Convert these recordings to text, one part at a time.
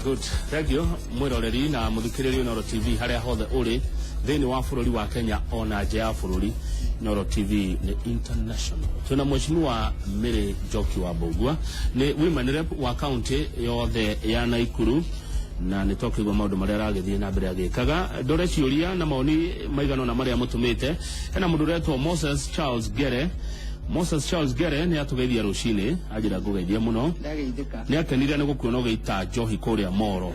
Good, thank you mwiroreri na muthikiriria Inooro TV haria hothe uri thiini wa bururi wa Kenya ona nja ya bururi. Inooro TV ni international. Twina Mheshimiwa Mary Njoki wa Mbugua, ni women rep wa county yothe ya Naikuru, na nä twakĩigua maũndũ marĩa aragĩthiĩ na mbere agĩkaga. Ndore ciũria na maoni maigana ũna marĩa mũtũmĩte. Hena mũndũ ũretwo Moses Charles Gere. Moses Charles Gere nĩ atũgeithia rũcinĩ, anjĩra ngũgeithia mũno. Ndageithĩka. Nĩ akenire nĩ gũkuona ũgĩita njohi kũrĩa Moro.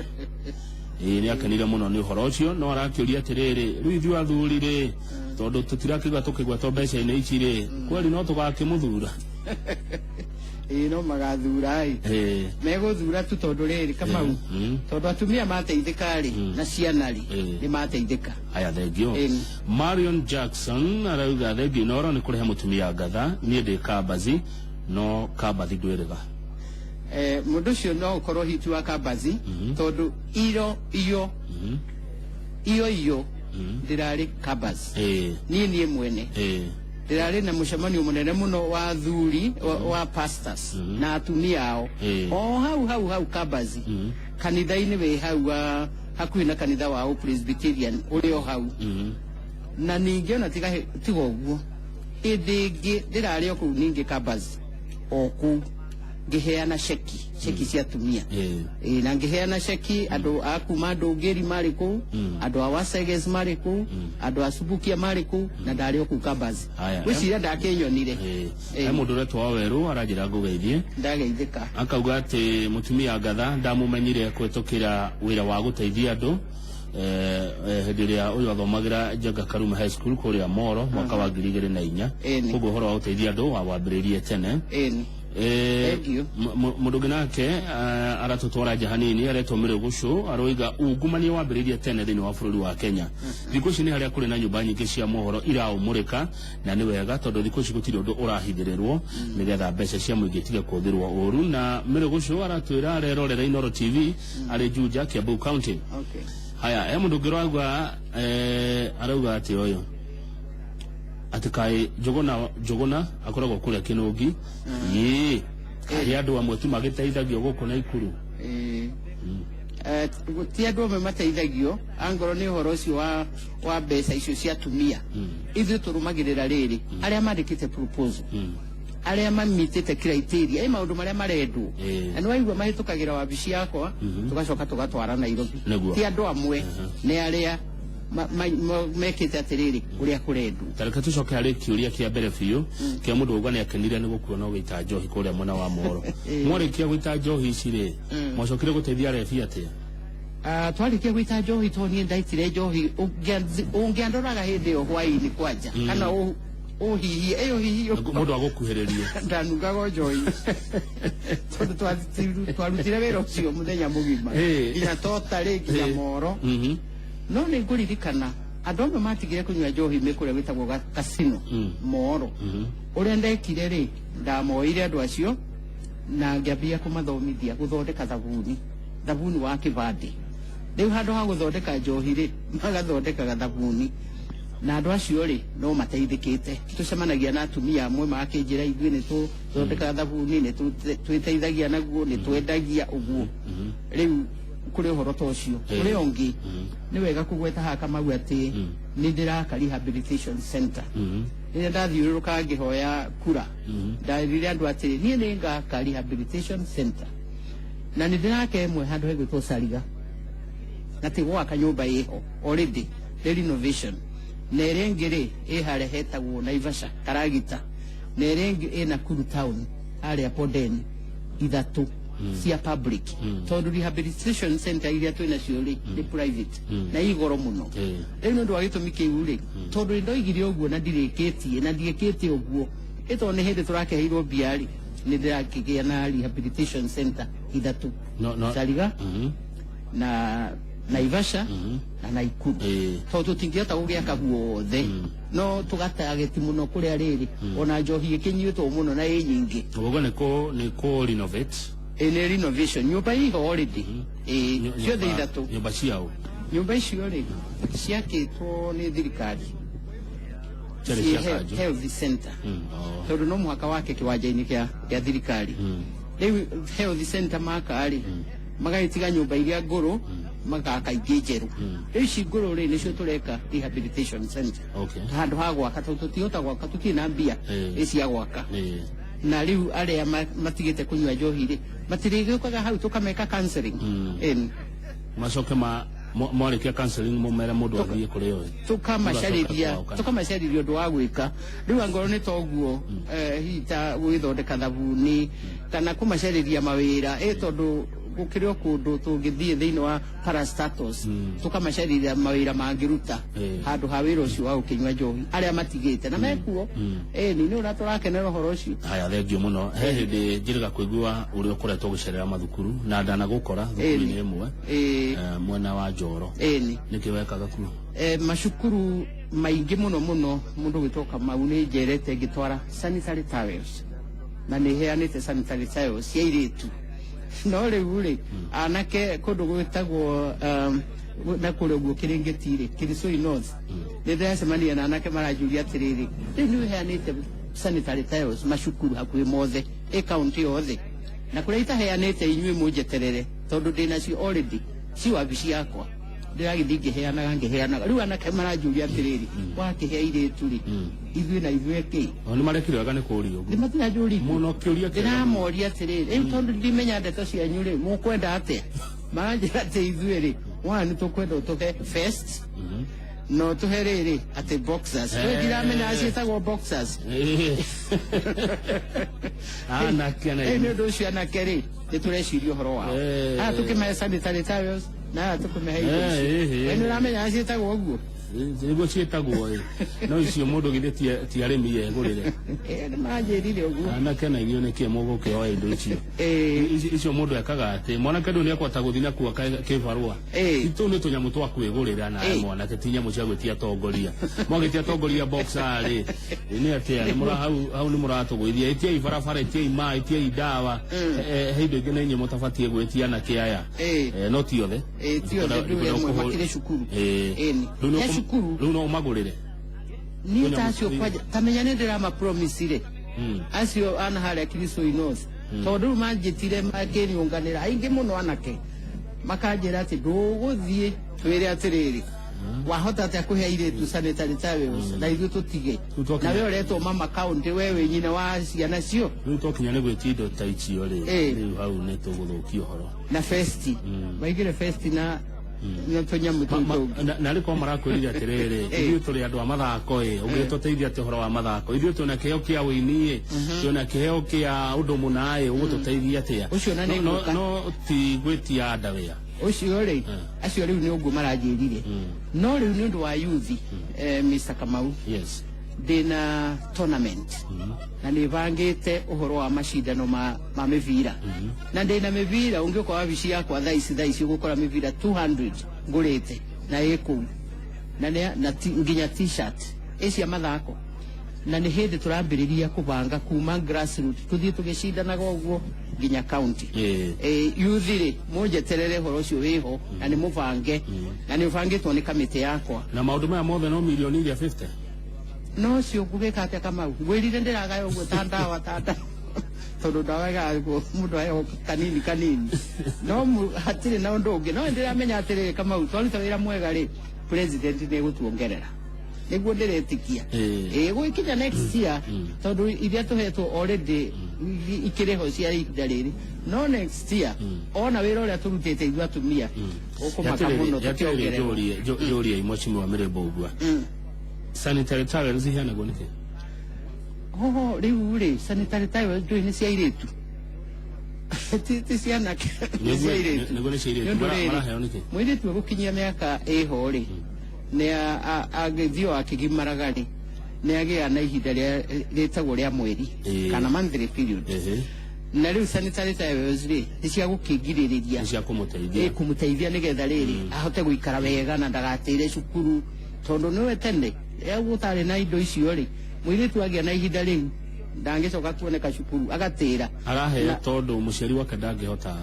Ĩĩ, nĩ akenire mũno nĩ ũhoro ũcio, no arakĩũria atĩrĩrĩ, rĩu ithuĩ athuri rĩ, tondũ tũtirakĩigua tũkĩgwetwo mbeca-inĩ ici rĩ, kweli no tũgakĩmũthura? Ĩĩ, no magathura ĩ. Megũthura tu tondũ rĩrĩ, Kamau, tondũ atumia mateithĩka rĩ, na ciana rĩ, nĩ mateithĩka. Haya, thengio. Ĩni. Marion Jackson arauga, "Thengio Inoro nĩ kũrehe mũtumia ngatha. Niĩ ndĩ Kambazi, no Kambathi ndwĩrĩga." Mũndũ ũcio no ũkorwo hitu wa Kambazi, tondũ iro iyo iyo iyo ndĩrarĩ Kambazi. Niĩ mwene ndĩrarĩ na mũcemanio mũnene mũno wa athuri wa pastors na atumia ao o hau hau hau Kambazi, kanitha-inĩ wĩ hau wa hakuhĩ na kanitha wa Presbyterian ũrĩ o hau. Na ningĩ ona tiga ũguo, hĩndĩ ĩngĩ ndĩrarĩ o kũu ningĩ Kambazi, o kũu ngĩheana ceki cia atumia. Ĩĩ, na ngĩheana ceki, andũ a kuma Ndũngĩri marĩ kũu, andũ a Waseges marĩ kũu, andũ a Subukia marĩ kũu, na ndarĩ o kũu Kambazi. Haya. Gwĩciria ndakĩnyonire. He mũndũ ũretwo wa Werũ aranjĩra ngũgeithie. Ndageithĩka. Akauga atĩ mũtumia ngatha ndamũmenyire kũhĩtũkĩra wĩra wa gũteithia andũ hĩndĩ ĩrĩa ũyũ athomagĩra Njenga Karume High School kũrĩa Moro mwaka wa 2004. Koguo ũhoro wa gũteithia andũ wawambĩrĩirie tene. Ĩni. Thank you. Mũndũ ũngĩ nake aratũtwara nja hanini, aretwo Mĩrĩ Gũcũ, aroiga ungumania wambĩrĩirie tene thĩinĩ wa bũrũri wa Kenya. Thikũ ici nĩ harĩa kũrĩ na nyũmba nyingĩ cia mohoro iraũmũrĩka, na nĩ wega tondũ thikũ ici gũtirĩ ũndũ ũrahithĩrĩrwo, nĩgetha mbeca cia mũingĩ itige kũhũthĩrwo ũru. Na Mĩrĩ Gũcũ aratwĩra arerorera Inooro TV arĩ Juja, Kiambu County. Haya, he mũndũ ũngĩ ũrauga, arauga atĩ ũyũ atĩ kaĩ Njũgũna, Njũgũna akoragwo kũrĩa Kĩnũngi, ĩĩ kaĩ andũ amwe tu magĩteithagio gũkũ Naikuru? Ĩĩ. Ti andũ amwe mateithagio, angorwo nĩ ũhoro ũcio wa mbeca icio cia atumia, ithuĩ tũrũmagĩrĩra rĩrĩ, arĩa mandĩkĩte proposal, arĩa mamitĩte criteria ĩ maũndũ marĩa marendwo, na nĩ waigua mahĩtũkagĩra wabici yakwa, tũgacoka tũgatwara Nairobi. Ti andũ amwe, nĩ arĩa mekĩte atĩrĩrĩ ũrĩa kũrendwo. Tareke tũcoke harĩ kĩũria kĩa mbere biũ kĩa mũndũ wauga nĩ akenire nĩ gũkuona ũgĩita njohi kũrĩa mwena wa Moro. Mwarĩkia gũita njohi ici rĩ, mwacokire gũteithia rebi atĩa? Ah, twarĩkia gwĩta njohi, tondũ niĩ ndaitire njohi ũngĩandoraga hĩndĩ ĩyo hwaĩ-inĩ kwanja, kana ũhihie ĩyo hihie. Mũndũ agũkuhĩrĩrie. Ndanungaga o njohi, tondũ twarutire wĩra ũcio mũthenya mũgima, nginya totarĩ nginya Moro. No nĩ ngũririkana andũ amwe matigire kũnyua njohi me kũrĩa gwĩtagwo kasino Moro. Ũrĩa ndekire rĩ, ndamoire andũ acio na ngĩambia kũmathomithia gũthondeka thabuni, thabuni wa kĩbandĩ. Rĩu handũ ha gũthondeka njohi rĩ, magathondekaga thabuni, na andũ acio rĩ, no mateithĩkĩte. Tũcemanagia na atumia amwe makĩnjĩra, "Ithuĩ nĩ tũthondekaga thabuni, nĩ twĩteithagia naguo, nĩ twendagia ũguo." Rĩu kũrĩ ũhoro ta ũcio. Ũrĩa ũngĩ nĩ wega kũgweta haha, Kamau, atĩ nĩ ndĩraka rehabilitation center. Rĩrĩa ndathiũrũrũka ngĩhoya kura, nderire andũ atĩrĩ, niĩ nĩ ngaka rehabilitation center, na nĩ ndĩraka ĩmwe handũ hegwĩtwo Sariga, na ti gwaka nyũmba ĩho already, nĩ renovation, na ĩrĩa ĩngĩ rĩ, ĩ harĩa hetagwo Naivasha Karagita, na ĩrĩa ĩngĩ ĩ Nakuru town harĩa Pondeni, ithatũ cia public, tondũ rehabilitation center iria twĩ nacio rĩ, nĩ private na i goro mũno. Rĩu nĩ ũndũ wa gĩtũmi kĩu rĩ, tondũ nĩ ndoigire ũguo na ndirĩkĩtie na ndiĩkĩte ũguo, ĩ tondũ nĩ hĩndĩ tũrakĩheirwo mbia rĩ, nĩ ndĩrakĩgĩa na rehabilitation center ithatũ: No, no. Sariga na Naivasha na Naikuru, tondũ tũtingĩhota gũgĩaka guothe, no tũgatageti mũno kũrĩa rĩrĩ ona njohi ĩkĩnyuĩtwo mũno na ĩ nyingĩ. Ũguo nĩ kũ renovate? Ĩ, nĩ renovation, nyũmba iho already, ĩ ciothe ithatũ. Nyũmba ciao? Nyũmba icio rĩ, ciakĩtwo nĩ thirikari. Ciarĩ Ciĩ cia kanjũ? Health center. Oh. Tondũ no mũhaka wake kĩwanja-inĩ kĩa thirikari. Rĩu health center maka rĩ, Magagĩtiga nyũmba iria ngũrũ, magaka ingĩ njerũ. Rĩu ici ngũrũ rĩ, nĩcio tũreka rehabilitation center, handũ ha gwaka, tondũ tũtihota gwaka, tũtirĩ na mbia cia gwaka. Na rĩu arĩa matigĩte kũnyua njohi rĩ, matirĩgĩũkaga hau tũkameka counseling. Ĩni. Macoke ma mwarĩkia counseling mũmere mũndũ athiĩ kũrĩ oĩ. Tukamacarĩria. Mũgacoka kwao kana? Tukamacarĩria ũndũ wa gwĩka. Rĩu angorwo nĩ toguo, hihi ta gwĩthondeka thabuni kana kũmacarĩria mawĩra, tondũ gũkĩrĩ o kũndũ tũngĩthiĩ thĩinĩ wa parastatus, tukamacarĩria mawĩra mangĩruta handũ ha wĩra ũcio wa gũkĩnyua njohi, arĩa matigĩte na mekuo. Ĩni, nĩ ũrĩa tũrakenera ũhoro ũcio. Haya, thengio mũno. He hĩndĩ njĩrĩga kũigua ũrĩa ũkoretwo ũgĩcerera mathukuru na ndanagũkora thukuru-inĩ ĩmwe mwena wa Njoro. Nĩkĩ wekaga kuo? Macukuru maingĩ mũno mũno, mũndũ gwĩtwo Kamau, nĩ njerete ngĩtwara sanitary towels, na nĩ heanĩte sanitary towels cia airĩtu. No rĩu rĩ, anake kũndũ gwĩtagwo na kũrĩa ũguo Kĩrĩngĩti rĩ, Kirisoi North, nĩ ndĩracemania na anake maranjũria atĩrĩrĩ, rĩu nĩ ũheanĩte sanitary towels macukuru hakuhĩ mothe, ĩ kaunti yothe, na kũrĩa itaheanĩte inyuĩ mũnjeterere, tondũ ndĩnacio already ci wabici yakwa, ndĩragĩthiĩ ngĩheanaga ngĩheanaga. Rĩu anake maranjũria atĩrĩrĩ, wakĩhe airĩtu rĩ, ithuĩ na ithuĩ kĩ? O nĩ marekire wega nĩ kũũria ũguo. Nĩ matiranjũria. Mũno, kĩũria kĩega. Ndĩramoria atĩrĩrĩ, rĩu tondũ ndimenya ndeto cianyu rĩ, mũkwenda atĩa? Maranjĩra atĩ ithuĩ rĩ, wana nĩ tũkwenda ũtũhe vest, no tũhe rĩrĩ atĩ boxers. Rĩu ndiramenya ciĩtagwo boxers. Anake na Ĩ, nĩ ũndũ ũcio anake rĩ, nĩ tũreciria ũhoro wao. Aya tũkĩmahe sanitary towels na aya tũkĩmahe indo ici. We nĩ ũramenya ciĩtagwo ũguo? Nĩguo ciĩtagwo ĩ, no icio mũndũ githĩ ti arĩmi egũrĩre? Ĩ, nĩ maranjĩrire ũguo. Anake na inyuĩ nĩkĩ mũgũkĩoya indo icio? Icio mũndũ ekaga atĩ mwanake ndũ nĩekũhota gũthiĩ nakuo kĩbarũa. Tũu nĩ tũnyamũ twa kwĩgũrĩra na mwanake, ti nyamũ cia gwĩtia atongoria. Mwagĩtia atongoria boxer rĩ, nĩ atĩa? Nĩ mũra hau hau nĩ mũratũgũithia. Ĩtiai barabara, ĩtiai maĩ, ĩtiai ndawa. He indo ingĩ na inyuĩ mũtabatiĩ gwĩtia anake aya. No ti othe. Ĩ, ti othe, ndũ amwe makĩrĩ cukuru. Ĩni. Rĩu no He cukuru. Rĩu no ũmagũrĩre. Niĩ ta acio kwanja tamenya nĩ ndĩrama promise rĩ, acio ana harĩa Kirisoi North, tondũ rĩu manjĩtire makĩnyũnganĩra aingĩ mũno anake, makanjĩra atĩ ndũgũthiĩ twĩre atĩrĩrĩ, wahota atĩa kũhe airĩtu sanitary towels na ithuĩ tũtige? Rĩu twakinya- Na we ũretwo mama county, we wĩ nyina wa ciana cio. Rĩu twakinya nĩ gwĩtia indo ta icio rĩ, rĩu hau nĩ tũgũthũkia ũhoro. Na vesti, maigire vesti na tũnyamũ tũu tũngĩ. Na rĩ, korwo marakwĩrire atĩrĩrĩ, ithuĩ tũrĩ andũ a mathako ĩ, ũngĩtũteithia atĩ ũhoro wa mathako, ithuĩ twĩna kĩheo kĩa ũini ĩ, twĩna kĩheo kĩa ũndũ mũna ĩ, ũgũtũteithia atĩa? Ũcio na nĩ ngũka. No ti gwĩtia ndawĩa. Ũcio rĩ, acio rĩu nĩ ũguo maranjĩrire. No rĩu nĩ ũndũ wa youth, Mr Kamau, ndĩna tournament na nĩ bangĩte ũhoro wa macindano ma mĩbira, na ndĩna mĩbira. Ũngĩũka wabici yakwa thaa ici, thaa ici ũgũkora mĩbira 200 ngũrĩte na ĩ kũu, na nginya T-shirt ĩ cia mathako, na nĩ hĩndĩ tũrambĩrĩria kũbanga kuma grassroot tũthiĩ tũgĩcindanaga ũguo nginya county. Youth rĩ, mũnjeterere, ũhoro ũcio wĩho na nĩ mũbange, na nĩ ũbangĩtwo nĩ kamĩtĩ yakwa. Na maũndũ maya mothe no milioni iria 50? No cio ngũgĩka atĩa, Kamau? Ngwĩrire ndĩragaya ũguo ta ndawa, ta ndawa, tondũ ndawa ĩgagwo mũndũ aheo kanini kanini, no hatirĩ na ũndũ ũngĩ. No ndĩramenya atĩrĩrĩ, Kamau, twaruta wĩra mwega rĩ, president nĩ egũtuongerera, nĩguo ndĩretĩkia. Ĩ gũgĩkinya next year, tondũ iria tũhetwo already ikĩrĩ ho cia ihinda rĩrĩ, no next year ona wĩra ũrĩa tũrutĩte ithuĩ atumia ũkũmaka mũno Yatirĩrĩ, tũkĩongererwo. Njũrie mheshimiwa Mĩrĩmbo ũguo, sanitary towels iheanagwo nĩkĩ? Hoho rĩu rĩ, sanitary towels ndũĩ nĩ cia airĩtu, ti cianake, nĩ cia airĩtu. Nĩguo, nĩ cia airĩtu. Nĩ ũndũ rĩrĩ, Maraheo nĩkĩ? Mũirĩtu egũkinyia mĩaka ĩho rĩ, nĩ agĩthiĩ o akĩgimaraga rĩ, nĩ agĩa na ihinda rĩa rĩtagwo rĩa mweri kana monthly period. Na rĩu sanitary towels rĩ, nĩ cia gũkĩgirĩrĩria. Nĩ cia kũmũteithia. Kũmũteithia nĩgetha rĩrĩ ahote gũikara wega na ndagatĩre cukuru, tondũ nĩwe tene rĩrĩa gũtarĩ na indo icio rĩ, mũirĩtu agĩa na ihinda rĩu ndangĩcoka kuoneka cukuru, agatĩra. Araheo tondũ mũciari wake ndangĩhota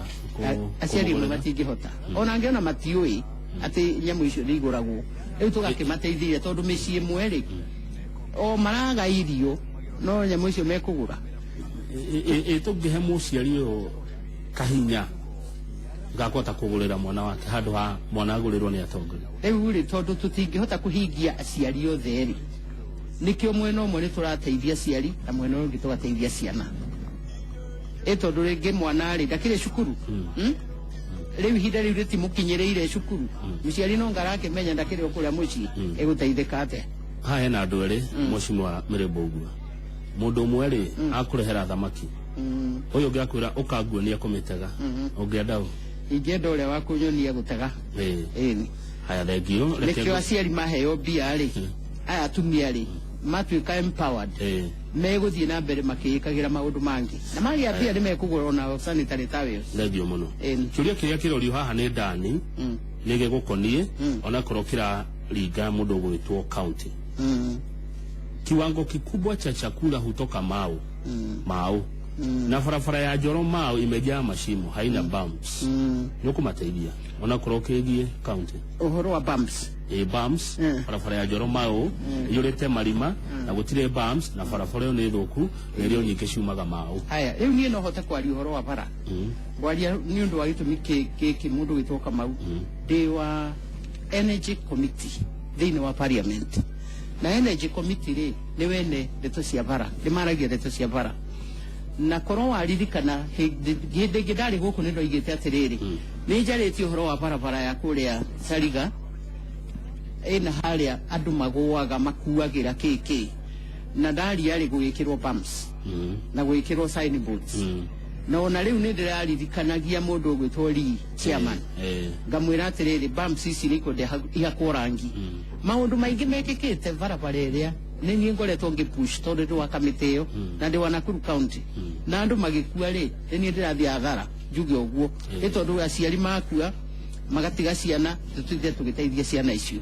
Aciari amwe kũmũgũrĩra. matingĩhota, ona angĩona matiũĩ atĩ nyamũ icio nĩ igũragwo. Rĩu tũgakĩmateithia, tondũ mĩciĩ ĩmwe rĩ, o maraga irio, no nyamũ icio mekũgũra. Ĩ tũngĩhe mũciari ũyũ kahinya Ngakũhota kũgũrĩra mwana wake handũ ha mwana agũrĩrwo nĩ atongoria. Rĩu rĩ, tondũ tũtingĩhota kũhingia aciari othe rĩ, nĩkĩo mwena ũmwe nĩ tũrateithia aciari na mwena ũyũ ũngĩ tũgateithia ciana. Ĩ tondũ rĩngĩ mwana rĩ ndakĩrĩ cukuru, Rĩu ihinda rĩu rĩtimũkinyĩrĩire cukuru, mũciari no ngarakĩmenya ndakĩrĩ o kũrĩa mũciĩ, ĩgũteithĩka atĩa? Haha hena andũ erĩ, mheshimiwa Mĩrĩmbo ũguo. Mũndũ ũmwe rĩ akũrehera thamaki, ũyũ ũngĩ akwĩra ũkanguonia kũmĩtega. Ũngĩenda ũ? Ingĩenda ũrĩa wa kũnyonia gũtega. Ĩni. Haya, thengio. Nĩkĩo aciari maheo mbia rĩ, aya atumia rĩ matuĩka empowered, megũthiĩ na mbere makĩĩkagĩra maũndũ mangĩ, na magĩa mbia nĩ mekũgũra ona sanitary towels. Thengio mũno. Kĩũria kĩrĩa kĩrorio haha nĩ Dani nĩ gĩgũkoniĩ, onakorwo kĩraringa mũndũ ũgwĩtwo county. Kiwango kikubwa cha chakula hutoka Mau. Mau na barabara ya Njoro Mau imejaa mashimo, haina bumps. Nĩ ũkũmateithia onakorwo kĩgiĩ county? Ũhoro wa bumps? Ĩ, bumps. Barabara ya Njoro Mau iyũrĩte marima na gũtirĩ bumps, na barabara ĩyo nĩ thũku na irio nyingĩ ciumaga Mau. Haya, rĩu niĩ no hote kwaria ũhoro wa bara. Ngwaria nĩ ũndũ wa gĩtũmi gĩkĩ, mũndũ gwĩtwo Kamau, ndĩ wa energy committee thĩinĩ wa parliament, na energy committee rĩ nĩ wene ndeto cia bara, nĩ maragia ndeto cia bara. Na korwo waririkana hĩndĩ ĩngĩ ndarĩ gũkũ nĩ ndoigĩte atĩrĩrĩ, nĩ njarĩtie ũhoro wa barabara ya kũrĩa Sariga ĩna harĩa andũ magũaga makuagĩra kĩkĩ, na ndaria rĩ gũgĩkĩrwo bumps na gwĩkĩrwo signboards. Na ona rĩu nĩ ndĩraririkanagia mũndũ ũgwĩtwo Lee chairman, ngamwĩra atĩrĩrĩ, bumps ici nĩ ikwenda ihakwo rangi. Maũndũ maingĩ mekĩkĩte barabara ĩrĩa nĩ niĩ ngoretwo ngĩpush, tondũ ndĩ wa kamĩtĩ ĩyo na ndĩ wa Nakuru County, na andũ magĩkua rĩ, nĩ niĩ ndĩrathiĩ athara njuge ũguo, nĩ tondũ aciari makua magatiga ciana, tũtinde tũgĩteithia ciana icio.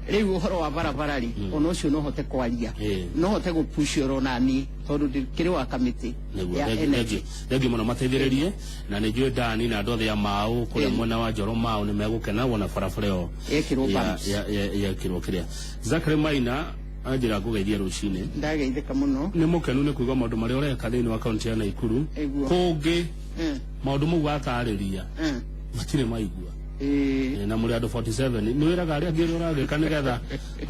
Rĩu ũhoro wa barabara rĩ, ona ũcio no hote kwaria, no hote gũpush oro nani tondũ ndĩkĩrĩ wa kamĩtĩ ya energy. Thengio mũno, mateithĩrĩrie, na nĩ njũĩ Dani na andũ othe a Mau kũrĩa mwena wa Njoro Mau nĩ megũkena wona barabara ĩyo Yekĩrwo bumps. Yekĩrwo kĩrĩa. Zachary Maina anjĩra ngũgeithie rũcinĩ. Ndageithĩka mũno. Nĩ mũkenu nĩ kuigua maũndũ marĩa ũreka thĩinĩ wa kaunti ya Naikuru. Ĩguo. Kũngĩ maũndũ mau watarĩria matirĩ maigua. Na mũrĩ andũ 47, nĩ wĩraga arĩa angĩ ũrĩa ũragĩka nĩgetha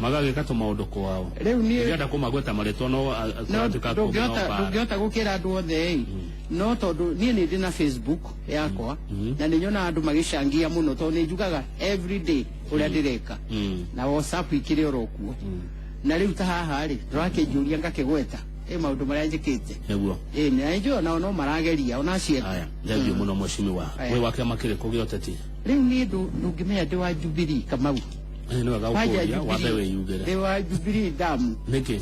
magagĩka tũmaũndũ kwao. Rĩu niĩ ndĩrenda kũmagweta marĩtwa, no no kũratuĩka kũngĩ no ndũngĩhota bara. Ndũngĩhota gũkĩra andũ othe ĩ, no tondũ niĩ nĩ ndĩ na Facebook yakwa na nĩ nyonaga andũ magĩcangia mũno, tondũ nĩ njugaga every day ũrĩa ndĩreka, na WhatsApp ikĩrĩ oro kuo. Na rĩu ta haha rĩ, ndũrakĩnjũria ngakĩgweta ĩ maũndũ marĩa njĩkĩte. Ĩ na njũĩ onao no marageria ona aciari. Haya, thengio mũno mheshimiwa. Aya. Wĩ wa kĩama kĩrĩkũ gĩa ũteti? Rĩu niĩ ndũngĩmenya ndĩ wa Jubilee, Kamau. Nĩ wega Kwanja gũkũria wambe wĩyugĩre. Ndĩ wa Jubilee damu. Nĩkĩ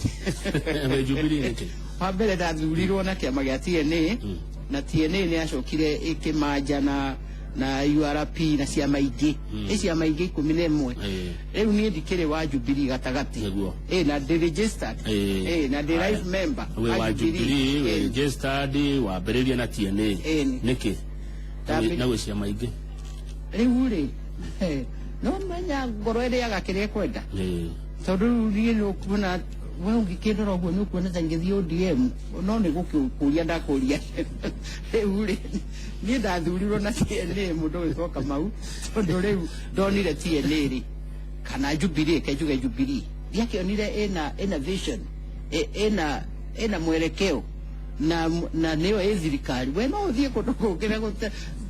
wĩ Jubilee, nĩkĩ? Wa mbere ndathurirwo na kĩama gĩa TNA, na TNA nĩ yacokire ĩkĩmanja na URP na ciama ingĩ, ĩ ciama ingĩ 11. Rĩu niĩ ndikĩrĩ wa Jubilee gatagatĩ. Ĩ na ndĩ registered. Ĩ na ndĩ life member wĩ wa Jubilee, wĩ registered, wambĩrĩria na TNA. Nĩkĩ? Na gwĩ ciama ingĩ. Rĩu rĩ, no menya ngoro ĩrĩaga kĩrĩa ĩkwenda, tondũ rĩu niĩ nĩ ũkuona we ũngĩkĩndora ũguo nĩ ũkuona ta ingĩthiĩ ODM, no nĩ gũkũria ndakũria. Rĩu rĩ, niĩ ndathurirwo na TNA, mũndũ ũgwĩtwo Kamau, tondũ rĩu ndonire TNA rĩ kana Jubilee, ke njuge Jubilee ndiakĩonire ĩna vision, ĩna mwelekeo na nĩyo ĩ thirikari. We no ũthiĩ kũndũ kũngĩ na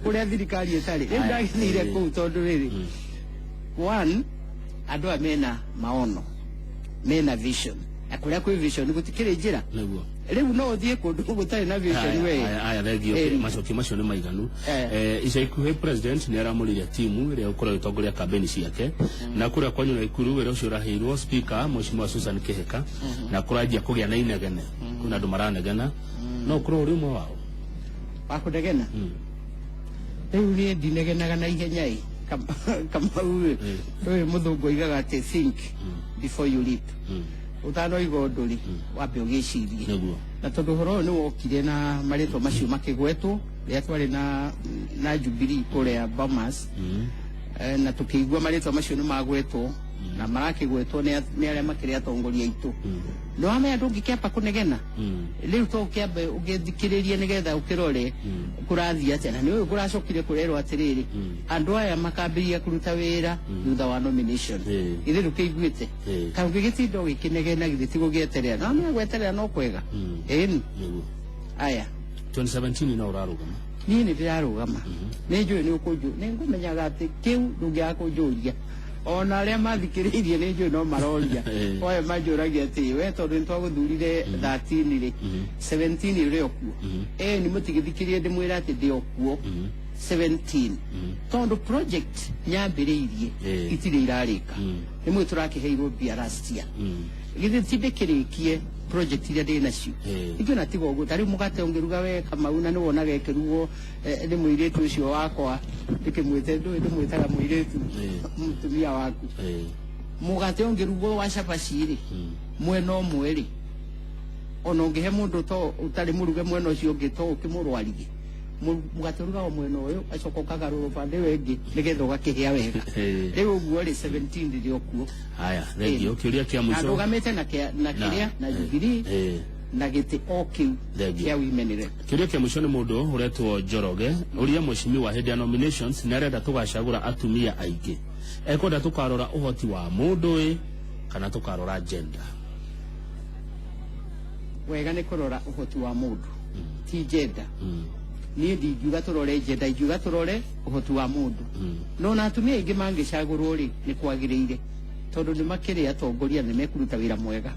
kũrĩa thirikari ĩtarĩ. Rĩu ndagĩthire kũu tondũ rĩrĩ, one, andũ aya mena maono, mena vision, na kũrĩa kwĩ vision gũtikĩrĩ njĩra. Rĩu no ũthiĩ kũndũ gũtarĩ na vision we? Aya, thengio. Macokio macio nĩ maiganu. Ica ikuhĩ president nĩ aramũrire timu ĩrĩa ĩgũkorwo ĩgĩtongoria kambeni ciake, na kũrĩa kwanyu Naikuru wĩra ũcio ũraheirwo speaker mheshimiwa Susan Kihika, na kũranjia kũgĩa na inegene, kwĩna andũ maranegena, no ũkorwo ũrĩ ũmwe wao. Wa kũnegena? Rĩu niĩ ndinegenaga na ihenya ĩ. Kamau ĩ, ũyũ mũthũngũ oigaga atĩ think before you leap. Ũtanoiga ũndũ rĩ, wambe ũgĩcirie. Na tondũ ũhoro ũyũ nĩ wokire na marĩtwa macio makĩgwetwo rĩrĩa twarĩ na Jubilee kũrĩa Bomas, na tũkĩigua marĩtwa macio nĩ magwetwo. Na marakĩgwetwo nĩ arĩa makĩrĩ atongoria aitũ. Nĩ wamenya ndũngĩkĩamba kũnegena rĩu, to ũkĩambe ũgĩthikĩrĩrie nĩgetha ũkĩrore kũrathiĩ atĩa. Na nĩ ũyũ kũracokire kũrerwo atĩrĩrĩ, andũ aya makambĩrĩria kũruta wĩra thutha wa nomination. Githĩ ndũkĩiguĩte? Kana ũngĩgĩtinda ũgĩkĩnegena, githĩ ti gũgĩeterera? Na wamenya gweterera no kwega. Ĩni. Nĩguo. Aya. 2017 no ũrarũgama? Niĩ nĩ ndĩrarũgama. Nĩ njũĩ nĩ ũkũnjũ, nĩ ngũmenyaga atĩ kĩu ndũngĩaga kũnjũria. Ona arĩa mathikĩrĩirie nĩ njũĩ no maroria. Oya, manjũragia atĩ we tondũ nĩ twagũthurire 13 rĩ, 17 ũrĩ o kuo? Ĩ nĩ mũtigĩthikĩrie ndĩmwĩre atĩ ndĩ o kuo 17, tondũ project nyambĩrĩirie itirĩ irarĩka. Rĩmwe tũrakĩheirwo mbia last year, githĩ ti ndĩkĩrĩkie project iria ndĩ nacio? Ingĩona tiga ũguo, ta rĩu mũgate ũngĩruga we Kamau, na nĩ wonaga ĩkĩrugwo nĩ mũirĩtu ũcio wakwa, ndĩkĩmwĩte, ndũĩ ndĩmwĩtaga mũirĩtu, mũtumia waku. Mũgate ũngĩrugwo wa cabaci rĩ, mwena ũmwe rĩ, ona ũngĩhe mũndũ to ũtarĩ mũruge mwena ũcio ũngĩ, to ũkĩmũrwarie. Mũgate ũrugagwo mwena ũyũ, acoka ũkagarũrwo bande ĩyo ĩngĩ nĩgetha ũgakĩhĩa wega. Rĩu ũguo rĩ, 17 ndĩrĩ o kuo. Haya, thengio. Kĩũria kĩa Na mũico. Ndũgamĩte na na kĩrĩa na Jubilee na gĩtĩ o kĩu Thengio. kĩa women rep. Kĩũria kĩa mũico nĩ mũndũ ũretwo Njoroge. Ũria mheshimiwa, hĩndĩ ya nominations nĩ arenda tũgacagũra atumia aingĩ, ekwenda tũkarora ũhoti wa mũndũ ĩ kana tũkarora gender? Wega nĩ kũrora ũhoti wa mũndũ, ti gender. Niĩ ndingiuga tũrore gender, ingiuga tũrore ũhoti wa mũndũ. No na atumia aingĩ mangĩcagũrwo rĩ, nĩ kwagĩrĩire, tondũ nĩ makĩrĩ atongoria, nĩ mekũruta wĩra mwega.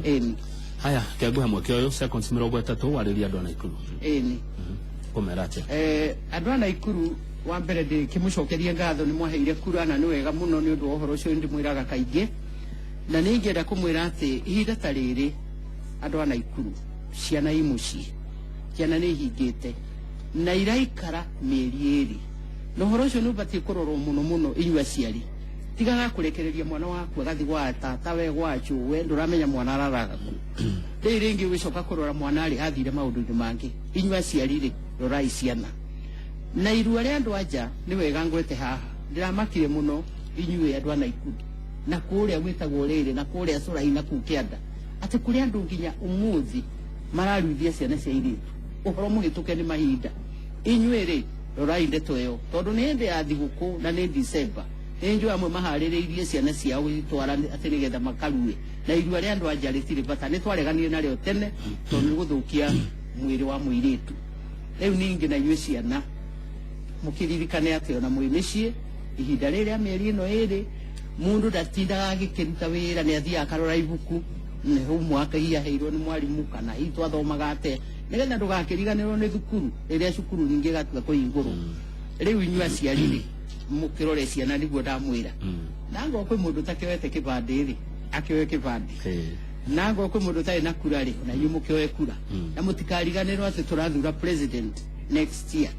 Ĩni. Haya, kĩanguhe mweke ũyũ, seconds 30, warĩria andũ a Naikuru. Ĩni. Kũmera atĩa? Andũ a Naikuru, wa mbere ndĩkĩmũcokerie ngatho nĩ mwaheire kura, na nĩ wega mũno nĩ ũndũ wa ũhoro ũcio ndĩmwĩraga kaingĩ. Na nĩ ingĩenda kũmwĩra atĩ ihinda ta rĩrĩ, andũ a Naikuru, ciana i mũciĩ, ciana nĩ ihingĩte na iraikara mĩeri 2, na ũhoro ũcio nĩ ũbatiĩ kũrorwo mũno mũno. Inyuĩ aciari, tigaga kũrekereria mwana waku agathiĩ gwa tata we, gwa cũwe, ndũramenya mwana araraga kũ. Rĩu rĩngĩ ũgĩcoka kũrora mwana rĩ, athire maũndũ-inĩ mangĩ. Inyuĩ aciari rĩ, rorai ciana. Na irua rĩa andũ anja nĩ wega ngwete haha, ndĩramakire mũno inyuĩ andũ a Naikuru na kũrĩa gwĩtagwo rĩrĩ na kũrĩa Cũrai na kũu kĩanda, atĩ kũrĩ andũ nginya ũmũthĩ mararuithia ciana cia airĩtu, ũhoro mũhĩtũke nĩ mahinda. Inyuĩ rĩ, rorai ndeto ĩyo, tondũ nĩ hĩndĩ ya thigũkũ na nĩ December, nĩ njũĩ amwe maharĩrĩirie ciana ciao gũcitwara atĩ nĩgetha makarue. Na irua rĩa andũ anja rĩtirĩ bata, nĩ twareganire narĩo tene, tondũ nĩ gũthũkia mwĩrĩ wa mũirĩtu. Rĩu ningĩ na inyuĩ ciana mũkĩririkane atĩ ona mwĩ mĩciĩ, ihinda rĩrĩa mĩeri ĩno 2, mũndũ ndatindaga agĩkĩruta wĩra, nĩ athiaga akarora ibuku nĩ homework hihi aheirwo nĩ mwarimũ, kana hihi twathomaga atĩa, nĩgetha ndũgakĩriganĩrwo nĩ thukuru rĩrĩa cukuru ningĩ ĩgatua kũhingũrwo. Rĩu inyuĩ aciari rĩ, mũkĩrore ciana, nĩguo ndamwĩra. Na ngorwo kwĩ mũndũ ũtakĩoete kĩbandĩ rĩ, akĩoe kĩbandĩ. Na ngorwo kwĩ mũndũ ũtarĩ na kura rĩ, ona inyuĩ mũkĩoe kura. Na mũtikariganĩrwo atĩ tũrathura president next year.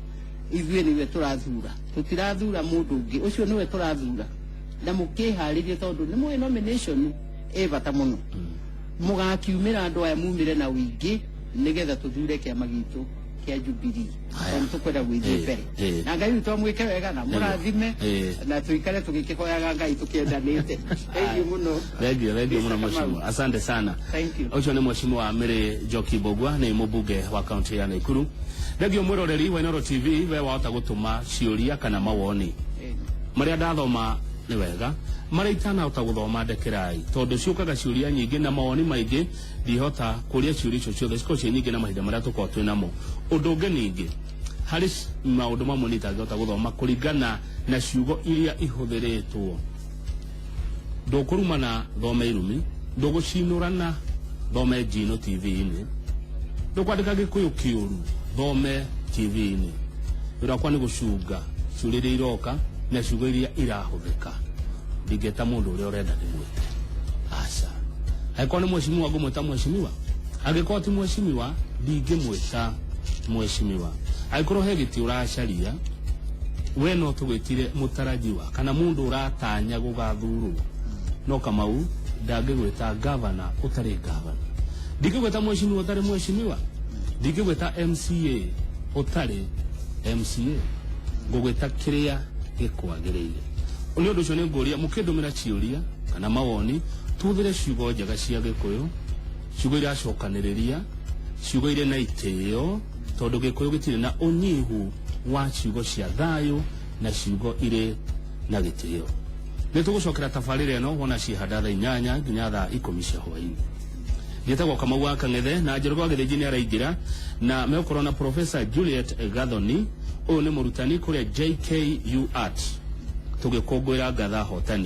Ithuĩ nĩwe tũrathura, tũtirathura mũndũ ũngĩ, ũcio nĩwe tũrathura. Na mũkĩharĩrie, tondũ nĩ mũĩ nomination ĩ bata mũno. Mũgakiumĩra andũ aya, mumĩre na ũingĩ nĩgetha tũthure kĩama gitũ kĩa Jubilee, Haya. tondũ tũkwenda gwĩthiĩ mbere. Na Ngai witũ amwĩke wega na mũrathime, na tũikare tũgĩkĩhoyaga Ngai tũkĩendanĩte. Thank you mũno. Thengio, thengio mũno. Mr. Kamau. Mheshimiwa, asante sana. Thank you. Ũcio nĩ mheshimiwa Mary Njoki Mbũgua, nĩ mũmbunge wa kaunti ya Naikuru. Thengio mwĩroreri wa Inooro TV, we wahota gũtũma ciũria kana mawoni. Marĩa ndathoma nĩ wega, marĩa itanahota gũthoma ndekerai, tondũ ciũkaga ciũria nyingĩ na mawoni maingĩ, ndihota kũria ciũria icio ciothe, cikorwo ciĩ nyingĩ na mahinda marĩa tũkorwo twĩ namo. Ũndũ ũngĩ ningĩ, harĩ maũndũ mamwe niĩ itangĩhota gũthoma kũringana na ciugo iria ihũthĩrĩtwo. Ndũkũrumana thome irumi, ndũgũcinũrana thome njino TV-inĩ, ndũkwandĩka gĩkũyũ kĩũru thome TV-inĩ. Wĩra wakwa nĩ gũcunga ciũria iria iroka na ciugo iria irahũthĩka. Ndingĩta mũndũ ũrĩa ũrenda ndĩmwĩte, aca. Angĩkorwo nĩ mheshimiwa, ngũmwĩta mheshimiwa. Angĩkorwo ti mheshimiwa, ndingĩmwĩta mheshimiwa. Angĩkorwo he gĩtĩ ũracaria, we no tũgwĩtire mũtarajiwa kana mũndũ ũratanya gũgathurwo, no Kamau ndangĩgwĩta gavana ũtarĩ gavana, ndingĩgwĩta mheshimiwa ũtarĩ mheshimiwa, ndingĩgwĩta MCA ũtarĩ MCA, ngũgwĩta kĩrĩa gĩkwagĩrĩire. Nĩ ũndũ ũcio nĩ ngũria mũkĩndũmĩra ciũria kana Kana mawoni, tuhũthĩre ciugo njega cia Gĩkũyũ, ciugo iracokanĩrĩria, ciugo irĩ na itĩo, tondũ Gĩkũyũ gĩtirĩ na ũnyihu wa ciugo cia thayũ na ciugo irĩ na gĩtĩo. Nĩ tũgũcokera tabarĩra ĩno wona ciĩhanda thaa 8 nginya thaa 10 cia hwaĩ-inĩ. Njĩtagwo Kamau wa Kang'ethe, na Njoroge wa Gĩthĩnji nĩ araingĩra na megũkorwo na Professor Juliet Gathoni. Ũyũ nĩ mũrutani kũrĩa JKUAT, tũgĩkũngũĩra ngatha hotani.